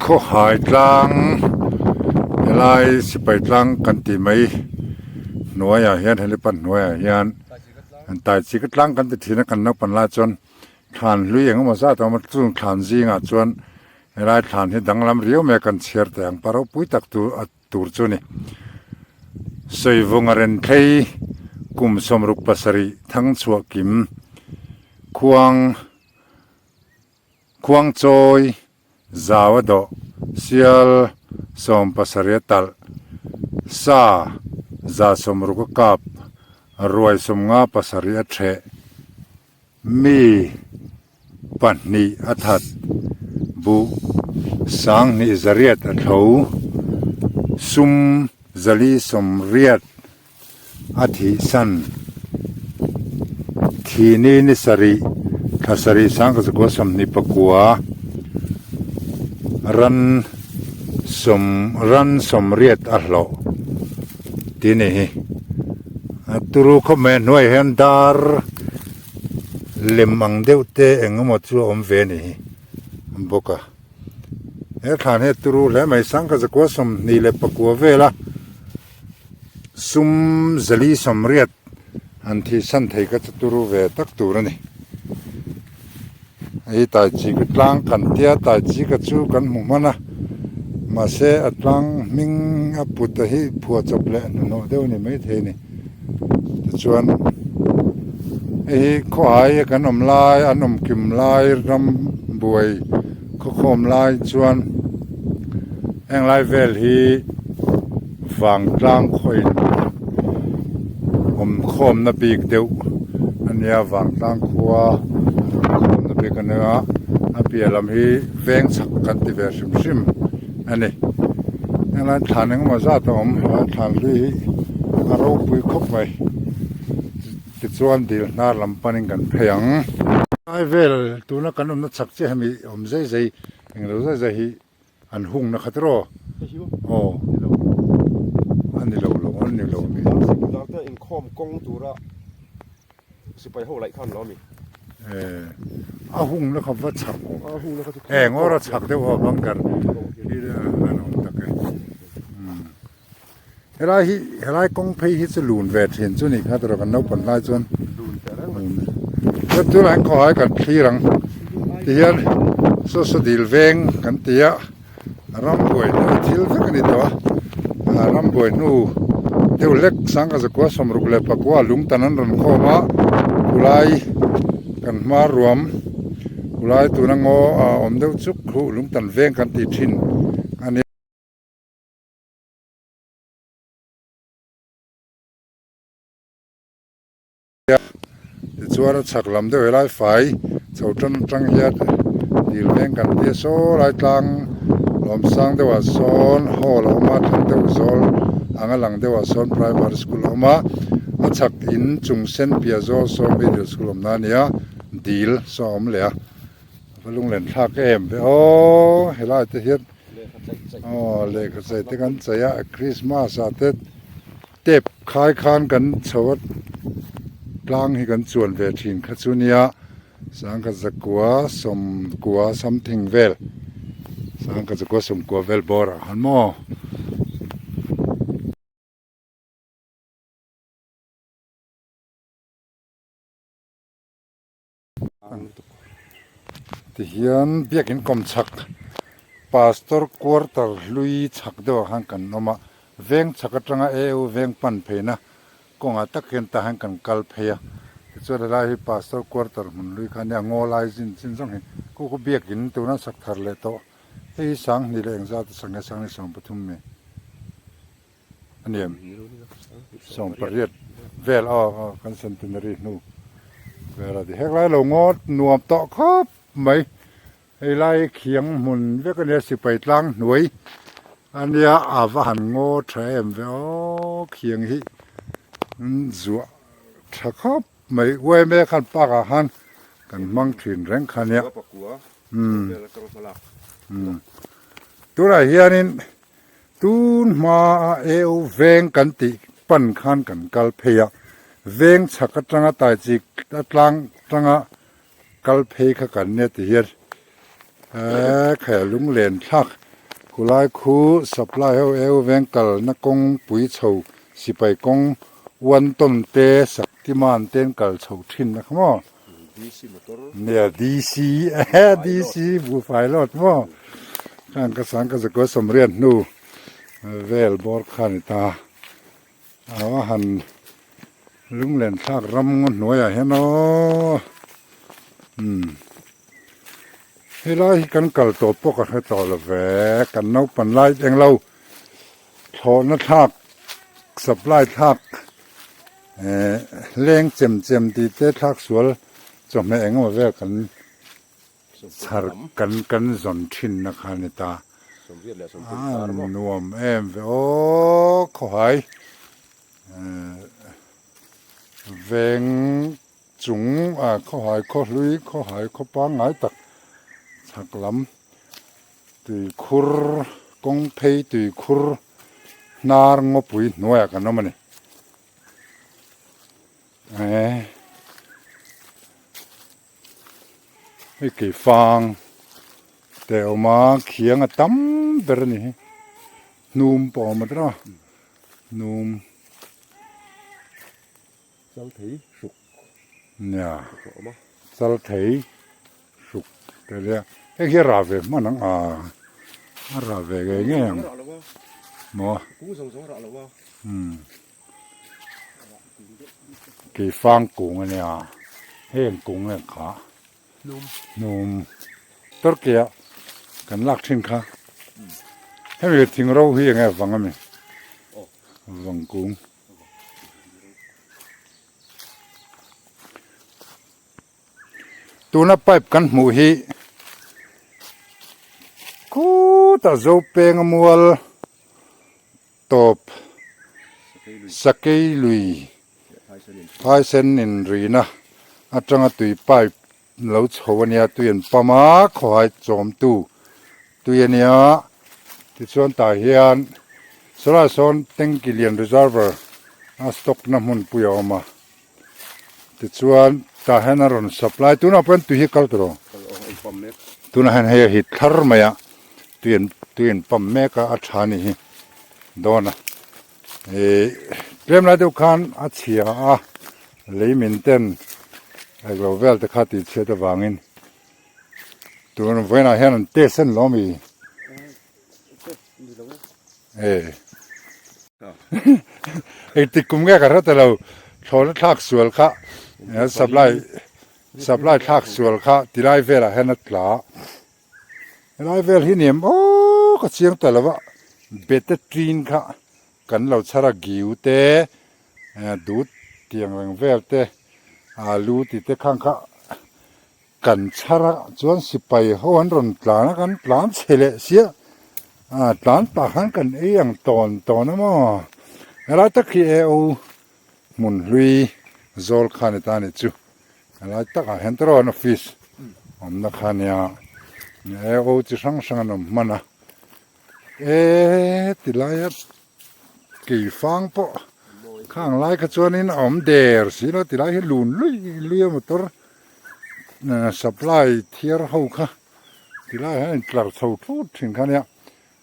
Khawhai tlang helai sipai tlang kan tih mai hnuaiah hian helipad hnuaiah hian tai chi ka tlang kan ti thin a kan naupang lai chuan thlan hlui eng emaw zat a awm a chung thlan zingah chuan helai thlan hi danglam riau mai a kan chhiar teh ang pa ropui tak tur a tur chu a ni. Sawivunga Renthlei kum 67 Thangchhuah Kim Khuang Khuangchawi Zau a dawh Sial 70 a talh Sa 160 a kap Ruai 57 a theh Mi 2 a that, buh 2800 a thlo, sum 480 a thihsan, thini ni sarih, thla sarih 1929, ran sawm ran 80 a hlawh tih a ni hi. A turu khawp mai a hnuaiah hian dar Lem ang deuh te eng emaw chu a awm ve a ni hi bawk a he thlan hi a turu hle mai sangkha zakua 24 vela sum 480 han thihsan thei kha chu turu ve tak tur a ni hei tai chi ka tlang kan tia tai chi ka chu kan hmu hman a mahse a tlang hming a put a hi phuahchawp leh hnahnawh deuh a ni maithei a ni. Tichuan hei hi khawhai a kan awm lai an awm kim lai ram buai khawkhawm lai chuan heng lai vel hi vangtlang khawiin awm khawmna bik deuh a nia vangtlang khua awm khawmna bik a nia a piah lam hi veng chhak kan ti ve hrim hrim a ni. Helai thlan engemaw zat a awm helai thlan hlui hi a ropui khawp mai tichuan dil hnar lam panin kan phei ang. Lai vel tuna kan awmna chhak chiah hemi awm zai zai englo zai zai hi an hungna kha tiraw aw a ni lo lo a ni lo a mi. Inkhawm kawng tura Sipai ho laih khan lo ami. Eh a hung na kha va chak awm. A hung na kha chu. Eh ngawr a chak deuh a bunker hi an awm tak e. Helai hi helai kawng phei hi chu lun ve thin chu ni kha tura kan naupang lai chuan. Lun teh reng mai. Chuan tunah hian khawhai kan thlir ang tihian saw saw dil veng kan ti a. Rambuai hnu thil vek a ni tawh a, rambuai hnu deuh hlek sangha zakua 64 lungtan an rawn khawm a, khulai kan hma ruam khulai tuna ngaw a awm deuh chuk khu lungtan veng kan tih thin a ni. Tichuan a chhak lam deuh helai fai chho tan atang hian dil veng kan tia saw lai tlang lawm sang deuhah sawn hall a awm a thlang deuh zawl anga lang deuhah sawn primary school a awm a a chhak in chung sen piah zawl sawn middle school awmna a nia dil saw a awm leh a va lunglen thlak em ve aw helai te hian aw lehkha chei te kan chei a christmas ah te. Tep khai khan kan chho a tlang hi kan chuan ve thin kha chu nia sangkhat zakua sawmkua something vel sangkhat zakua sawmkua vel bawr ah khan maw. Tihian biakin kawm chhak pastor quarter hlui chhak deuhah khan kan awm a, veng chhak atanga AU veng pan pheina kawngah tak hian tah hian kan kal phei a, tichuan helai hi pastor quarter hmun hlui kha ania ngaw lai zin chin zawng hi khu khu biakin tuna sak thar leh tawh hei hi 2000 leh engzat a sak nge 2030 mi. A niam 18 vel aw aw kan centenary hnu vel a ti hek lai lo ngawt nuam tawh khawp mai hei lai khiang hmun vek a nia sipai tlang hnuai a nia a va han ngaw tha em ve aw khiang hi zuah tha khawp mai uaime khan park ah khan kan hmang thin reng kha nia umm tunah hianin. Tun hmaa eu veng kan tih pan khan kan kal phei a, veng chhak atanga tai chik a tlang tanga kal phei kha kan nia ti hian eee khaia lunglen thlak. Khulai khu supply ho eu veng kalna kawngpui chho sipai kawng one ton te Shaktiman te an kal chho thin a kha maw? Nia DC ehe DC buhfai lawt maw? Khang ka sang ka zakua sawmriat hnu vel bawr kha a ni ta. A va han lunglen thlak ram ngaw hnuaiah hian aw umm helai hi kan kal tawh pawh ka hre tawh lo ve kan naupan lai englo thlawhna thlak supply thlak eh leng chem chem tih te thlak sual chawhmeh engemaw vel kan Chhar kan kan zawn thinna kha a ni ta. A nuam em ve aw khawhai veng chung ah khawhai khaw hlui khawhai khaw pangngai tak chhak lam tuikhur kawng phei tuikhur hnar ngawpui hnuaiah kan awm a ni. Hei keifang te a awm a khiang a tam ber a ni hi hnum pawh a awm a tawh a hnum chal thei hruk nia chal thei hruk te nia hei hi a rah ve hman ang a a rah ve ngei ngei ang maw umm. Keifang kung a nia heng kung nge kha hnum Turkey ah kan lak thin kha hemi thing ro hi enge vang ami vang kung tuna pipe kan hmuh hi khutah Zopenga mual. Tawp Sakei lui phaisen in rina atanga tui pipe lo chho a nia tui an pump a khawhai chawmtu tui a nia tichuan tah hian sawlai sawn tanky lian reservoir a stock na hmunpui a awm a tichuan tah hian a rawn supply tunah pawh hian tui hi a kal tawh lo tunah hian hei a hit thar mai a tui an tui an pump mek a a tha a nih hi dawn a ih tlem lai deuh khan a chhia a lei min ten englo vel te kha tih chhiat avangin tun vawiinah hian an test a ni lawm i. Engtik kum nge ka hre ta lo thlawhna thlak sual kha supply supply thlak sual kha tilai velah hian a tla helai vel hi niam aw ka chiang ta lo a bete tin kha kan lo chhar a giu te dut tiang reng vel te alu tih te khang kha. Kan chhar a chuan sipai ho an rawn tlan a kan tlan chhe leh sia ah tlan pah khan kan ei ang tawn tawn a maw helai tak hi e o hmun hlui zawl kha ni ta ni chu helai takah hian tawrh an office awmna kha nia e o chi hrang hrang an awm hman a e tilaia keifang pawh khang lai kha chuanin a awm der si lo tilai hi lun lui lui a motor supply thiar ho kha tilai hian in tlar chho thut thin kha nia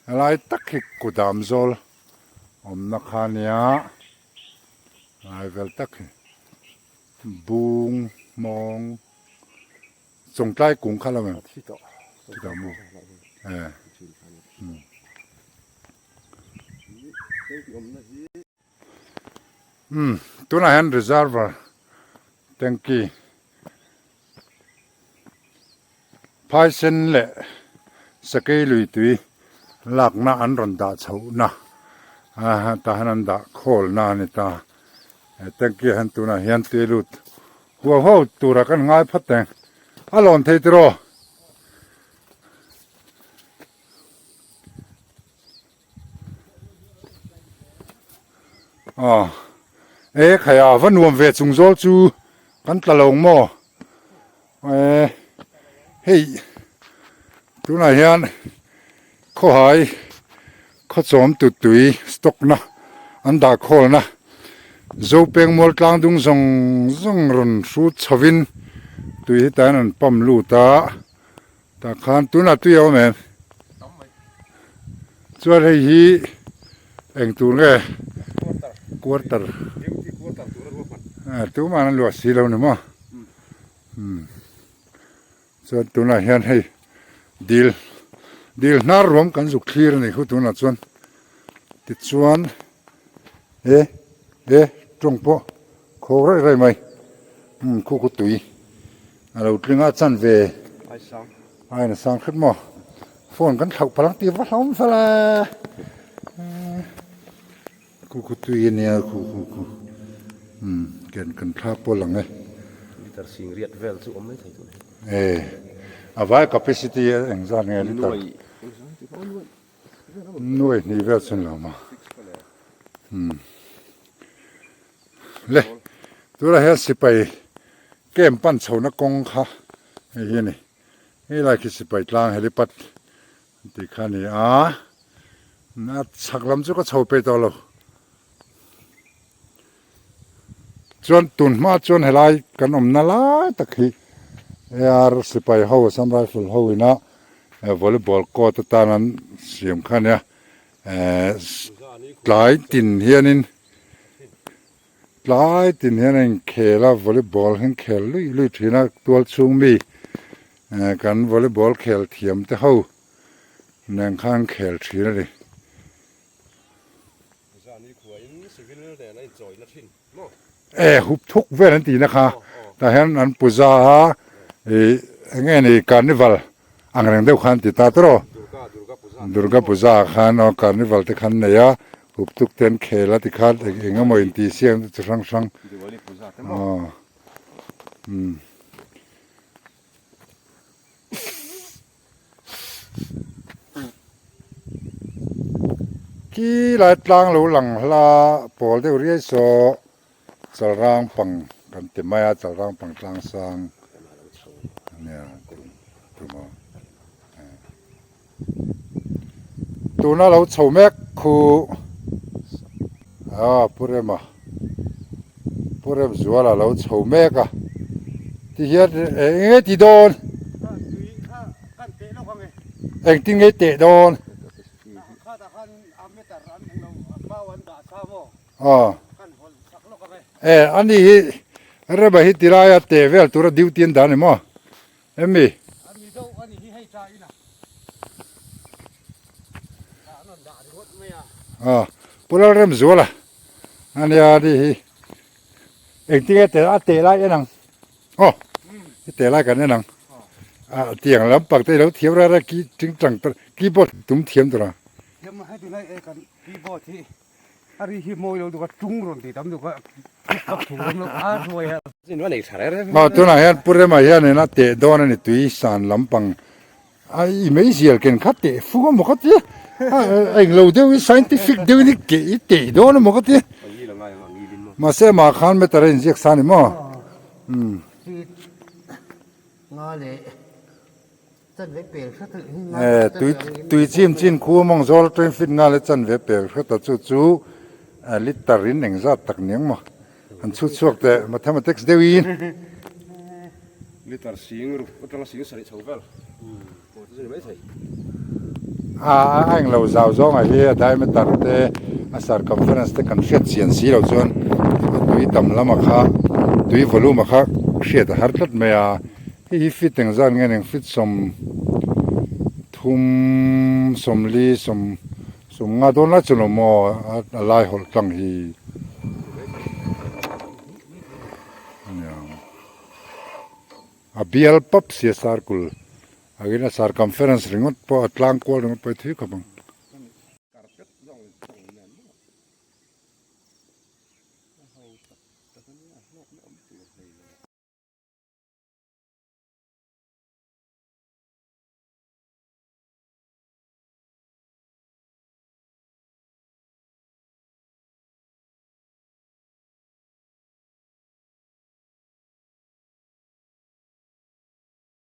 helai tak hi kudam zawl awmna kha nia lai vel tak hi bung hmawng chawngtlai kung kha lo em thi tawh maw eh umm tunah hian reservoir Tanky phaisen leh sakei lui tui lakna an rawn dah chhohna tah hian an dah khawlna a ni ta he tanky ah hian tunah hian tui lut huau huau turah kan ngai phawt ang a lawn thei tiraw. Aw e khai a va nuam ve chung zawl chu kan tla lo maw e hei tunah hian khawhai khawchawm tutui stock na an dah khawl na Zopeng mual tlang dung zawng zawng rawn hrut chho in tui hi tah hian an pump lut a tah khan tunah tui a awm em? Chuan hei hi eng tur nge quarter tumah an luah si lo ni maw chuan tunah hian hei dil dil hnar ruam kan zuk thlir a ni khu tunah chuan tichuan e e tawng pawh khaw raih raih mai khu khu tui a lo tling a chanve a in sang hret maw phone kan thlauh palh ang tih va hlauhawm fel e khu khu tui a nia khu khu khu umm ken kan thlak pawh lang e liter sing riat vel chu awm mai thei tun e a vai capacity eng zat nge liter nuai hnih vel chun lo maw umm le tunah hian sipai camp pan chhohna kawng kha hei hi a ni helai khi sipai tlang helipad an tih kha a ni a a chhak lam chu ka chho peih tawh lo chuan tun hma chuan helai kan awmna lai tak hi ar sipai ho Assam Rifle ho ina volleyball court atan an siam kha a nia ehh tlai tin hianin Tlai tin hian a inkhel a, volleyball hi an khel luih luih thin a, tual chhung mi kan volleyball khel thiam te ho nen khan an khel thin a ni. E hup thuk vel an tihna kha tah hian an puja a ih eng nge ni carnival ang reng deuh khan an ti ta tawrh aw Durga Puja ah khan aw carnival te khan nei a. Hup tuk te an khel a tikhan eng eng emaw intih siam te chi hrang hrang aw umm khi lai tlang lo lang hla pawl deuh riai saw chalrang pang kan ti mai a chalrang pang tlang sang ania tum a. Tuna lo chho mek khu ah Pu Rema Pu Remzuala lo chho mek a ti hian eng nge ti dawn engtin nge teh dawn aw e ani hi Rema hi tilaia teh vel tura duty an dah a ni maw. Emi. A Pu Lalremzuala ania ni hi engtin nge a teh lai en ang aw i teh lai kan en ang a tiang lampang te ilo thiam rara ki tingtang keyboard tum thiam tur ang. A ri hi mawi lo deuh a tung rawn tih tam deuh kha ka thu ram lo a hruai a. Aw tunah hian Pu Rema hianin a teh dawn a ni tui san lampang a i meizial ken kha teh fung emaw ka tia a englo deuh in scientific deuh in i keh i teh dawn emaw ka tia mahse amah khan meter a inziak sa a ni maw umm. Tui tui chim chin khu mawng zawl atangin fit nghal e chan ve pel hret a chu chu liter in engzat tak niang maw han chhut chhuak teh mathematics deuh in. Liter sing ruk atanga sing sarih chho vel pawh chu ni maithei. A a englo zau zawngah hi a diameter te a circumference te kan hriat chian si loh chuan a tui tam lamah kha tui volume ah kha hriat a har tlat mai a. Hei hi fit engzat nge eng fit sawm thum sawmli sawm sawm nga dawn lai chu lo maw a lai hawlh tlang hi a bial pap sia circle angin a circumference ringawt pawh a tlang kual ringawt pawh hi thui khawp ang.